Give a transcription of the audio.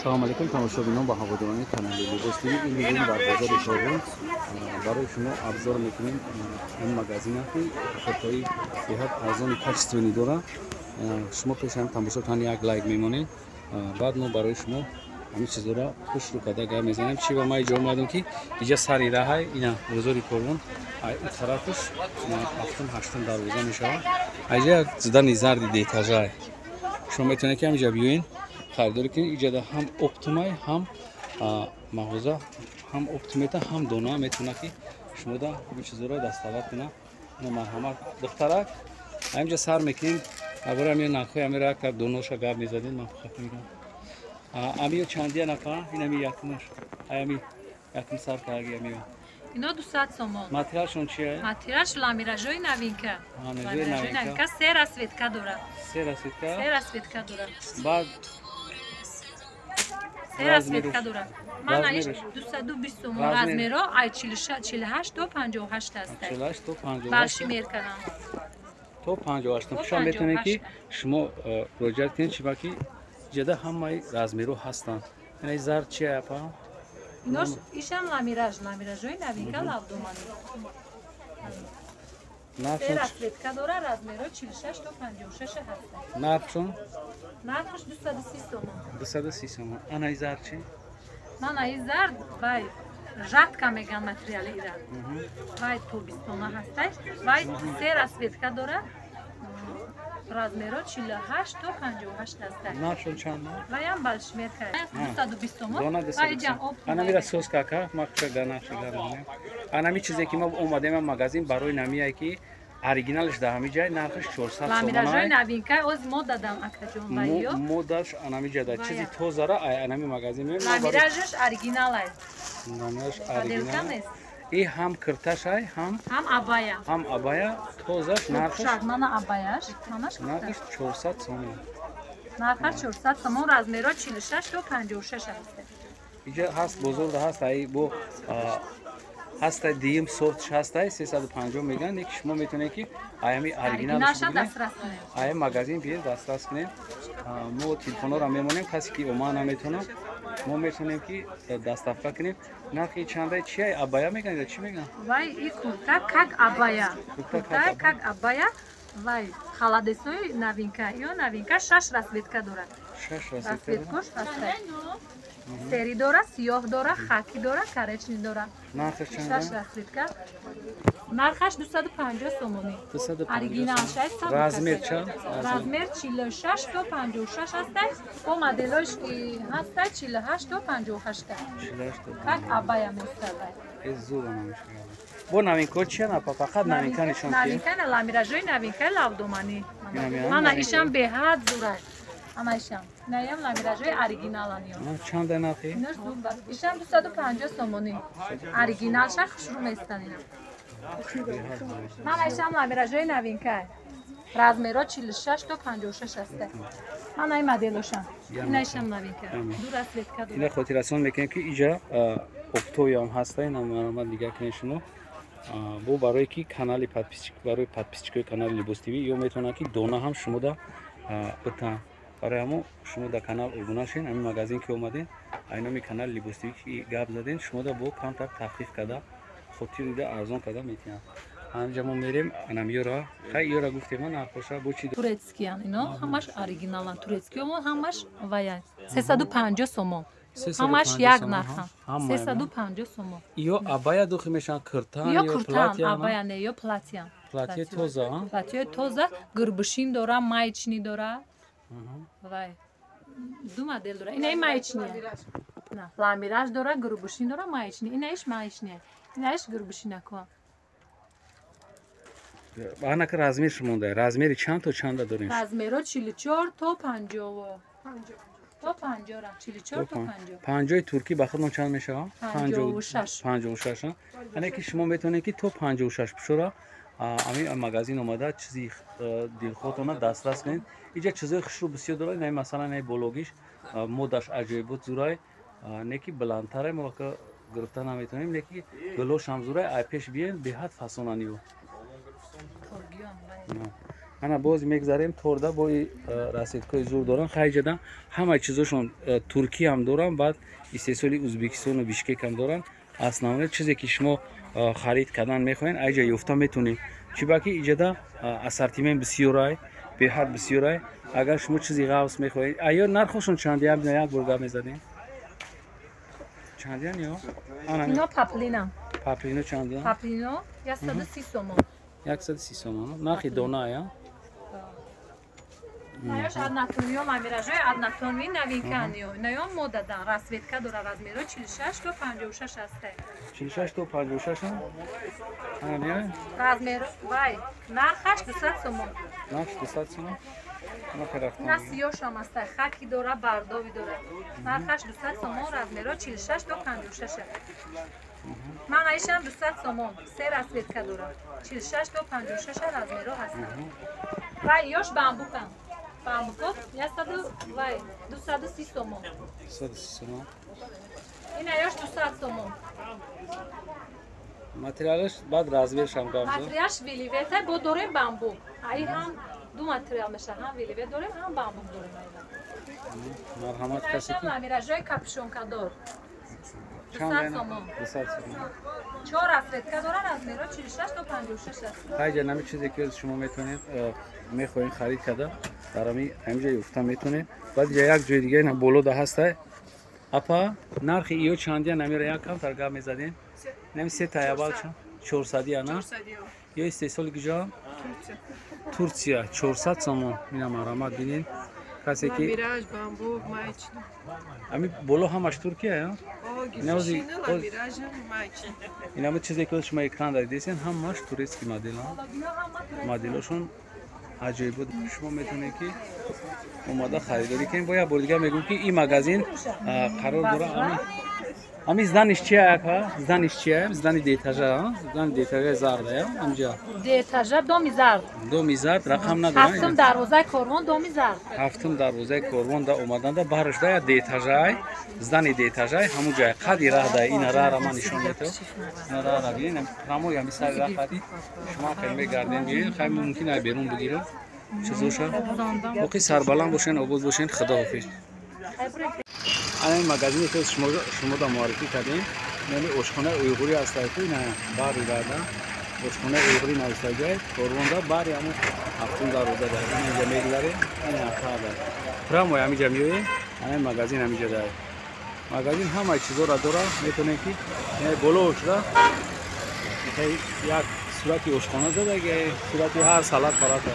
Салом алейкум, тамошобинон ва ҳаводорони канали Либос ТВ. Имрӯз дар бозори Корвон барои шумо обзор мекунем ин магазина, ки куртаи беҳад арзони качественный дорад. Шумо пеш ҳам тамошо кунед, як лайк мемонед, баъд мо барои шумо ҳамин чизҳоро хушрӯ карда гап мезанем. Чи ба ма иҷо омадем, ки иҷа сари раҳай, ина бозори Корвон, ай у тарафаш ҳафтум, ҳаштум дарвоза мешавад. Аҷа як здание зарди деэтажай. Шумо метавонед, ки ҳамиҷа биёед, харидорӣ кунед. Иҷада ҳам оптом ай, ҳам мағоза, ҳам оптом мета, ҳам дона метавонад, ки шумода ҳамин чизҳоро дастовард кунад. Марҳамат, духтарак, ҳаминҷа сар мекунем. Барои ҳамин нархҳои ҳамира як доноша гап мезадем. Ман мегам, амиё чандия нафа? Инами якумаш, аями якум сар карги амиё. Ино 200 сомон. Материалшон чия? Материалш ламиражои новинка. Ламиражои новинка, се расцветка дорад. Се расцветка? Се расцветка дорад. Баъд? Се расцветка дорад. Ман алиш 220 сомон. Размеро ай 48 то 58 аст. 48 то 58. Большемер кардам. То 58. Шумо метавонед, ки шумо муроҷиат кунед, чиба ки ҷада ҳамаи размерҳо ҳастанд. Ина зард чия, апа? Инош ишам ламираж, ламиражои новинка, лавдомани. Се расцветка дора, размеро 46 то 56 ҳаст. Нархшон? Нархаш 230 сомон. 230 сомон. Анаи зард чи? Манаи зард вай жатка меган материали ира. Вай тобистона ҳастай. Вай се расцветка дора, размеро 48 то 58 ҳастай. Нархшон чанд? Ваям большемер кард. 220 сомон. Вай ҷам об. Анамира соз кака, ма кушак нархши гап. Анами чизе ки мо омадем магазин барои намие, ки оригиналш дар ҳамин ҷай нархаш 400. Ламиражои новинка оз мо дадам, акаҷон, вайё. Модаш анами ҷада чизи тозара ай анами магазин. Ламиражаш оригиналай. Ламираж оригинал. И ҳам кирташай, ҳам ҳам абая. Ҳам абая тозаш. Нархаш? Мана абаяш, манаш. Нархаш 400 сомон. Нархаш 400 сомон, размеро 46 то 56 аст. Иҷа ҳаст, бозорда ҳаст, ай бо ҳастай, дуюм сортш ҳастай, 350 мегӯянд, ки шумо метавонед, ки аями оригиналаш ая магазин биед, дастрас кунед. Мо телефонҳоро мемонем, касе ки омада наметавонад, мо метавонем, ки доставка кунем. Нархи чандай? Чия, абая мегӯянд ё чӣ мегӯянд? Вай и курта как абая, курта как абая. Вай халадесои новинка, ё новинка, шаш расцветка дорад. Шаш? Расцветкош ҳастай: серый дора, сиёҳ дора, хаки дора, коричневый дора. Нархаш чанд? Шаш расцветка. Нархаш 250 сомонӣ. Оригинал. Размер чанд? Размер 46 то 56 ҳастай. Бо моделош ки ҳастай, 48 то 58, как абая меставай. Бо новинко чия, напа? Фақат новинка нишон. Новинка, ламиражои новинка, лавдоманӣ. Мана ишам беҳад зурай. Ана ишам, наям ламиражои оригиналаниё. Чанда нархи? Ишам 250 сомонӣ. Оригиналша хушрӯ местан ина. Мана ишам ламиражои новинка, размеро 46 то 56 аста. Мана ин моделошам, ина ишам новинка, ду расцветка. Ина хотиррасон мекунем, ки иҷа оптовый ам ҳаста. Ина маромад нигоҳ кунед шумо. Бо барое ки канали подписчик, барои подписчикои канали Либос ТВ, ё метавонад, ки дона ҳам шумода битан. Барои ҳамо шумо дар канал обуна шен. Ҳамин магазин ки омаден, ай номи канали Либос ТВ ки гап заден, шумода бо камтар тахфиф карда, хотир дида, арзон карда метиҳанд. Ҳаминҷа мо мерем анамиёра. Хай, ёра гуфтем, нархоша бо чи? Турецкиян ино, ҳамаш оригиналан. Турецкиёмо ҳамаш вая 350 сомон, ҳамаш як нархан, 350 сомон. Ё абая духи мешаванд, киртан? Ё куртан, абая не, ё платьян. Платье тоза. Платье тоза, гирбушин дора, маечный дора. Вай ду модел дора. Инаи маечный ламираж дора, гирбушин дора, маечный. Инаиш маечный, инаиш гирбушинако. Анака размерш монда, размери чанд то чанда дорем? Размеро 44 то 50, то 50, 44 то 50. 50-и туркӣ ба худмон чанд мешавад? 56. 56. Ане ки шумо метавонед, ки то 56 пушора ами магазин омада, чизи дилхоҳтона дастрас кунед. Иҷа чизои хушрӯ бисёр дорад. На, масалан, наи бологиш модаш аҷоибот зурай, не ки баландтаре, мо гирифта наметавонем, не ки гулошам зурай. Ай пеш биен, беҳад фасонаниё. Ана боз мегзарем торда бои расидкои зур доран. Хайҷада ҳамаи чизошон туркӣ ҳам доран, баъд истеҳсоли Ӯзбекистону Бишкек ҳам доран. Основное чизе ки шумо харид кардан мехоҳед, айҷа ёфта метонед. Чибаки иҷада ассортимент бисёрай, беҳад бисёрай. Агар шумо чизи ғавс мехоҳед, аё нархошон чандия? Як бор гап мезадем. Чандиян ё? Ино паплина. Паплино чандия? Паплино 130 сомон. 130 сомон. Нархи дона ая? Наёш однотонниё ламиражои однотонни новинканиё. Наё модадан расцветка дора, размеро 46 то 56 аст. 46 то 56 ана? Размер вай нархаш 200 сомон. Нарх 200 сомон. На сиёшам аст, хаки дора, бардови дора. Нархаш 200 сомон, размеро 46 то 56. Ман айшам 200 сомон, се расцветка дора. 46 то 56 размеро ҳаст. Вай ёш бамбукам. Бамбукот 100 вай 230 сомон. 230 сомон. Ина ёш 200 сомон. Материалаш баъд размершам гап. Материалш веливета бо дорем бамбук. Ай ҳам ду материал меша, ҳам веливет дорем, ҳам бамбук дорем. Марҳамат касе ки ламиражои капюшонкадор. 200 сомон. 200 сомон. Чор расцветка дора, размеро 46 то 56 аст. Хайҷа нами чизе ки шумо метавонед мехоҳед харид карда, дар ҳамин ҷо ёфта метавонед. Баъд ҷа як ҷои дига ина боло да ҳаста. Апа, нархи иё чандия? Намира як камтар гап мезадем. Нами се таябал чанд? 400 ана? Ё истеҳсоли куҷо? Турция. 400 сомон. Ина марҳамат бинед. Касе ки ламираж, бамбук, маечный. Ами боло ҳамаш Туркия, ё? Инама чизе ки шумо экран дар дидесен, ҳамаш турецкий модел. Моделошон аҷоиб буд. Шумо метавонед ки омада харидорӣ кунед. Бо як бор дигар мегӯм ки ин магазин қарор дора ами зданиш чия ака? Зданиш чия? Здани деэтажа, здани деэтажаи зарда, я? Амҷа. Деэтажа доми зард. Доми зард рақам надора. Ҳафтум дарвозаи корвон доми зард. Ҳафтум дарвозаи корвон да омаданда барш да я деэтажай, здани деэтажай ҳамун ҷай қади раҳ да ина раҳра ман нишон метавам. Ина раҳра бинед, прямой ами сари раҳ қади шумо хел мегарден, бинед, хай мумкин ай берун бигирам. Чизоша. Боқӣ сарбаланд бошен, обод бошен, худо ҳофиз. Ана ин магазине ки шумо да муаррифӣ кардем, яъне ошхонаи уйғурӣ ҳастад ки ина бари рада ошхонаи уйғурӣ навиштагиай корвонда бари ҳамун ҳафтум дарвоза да ина инҷа мегузарем, ина ҳафта прямой ҳамиҷа меоем, ана ин магазин ҳамиҷа да. Магазин ҳамаи чизоро дора, метавонем ки боло шуда як сурати ошхона задагиай, сурати ҳар салат фалата.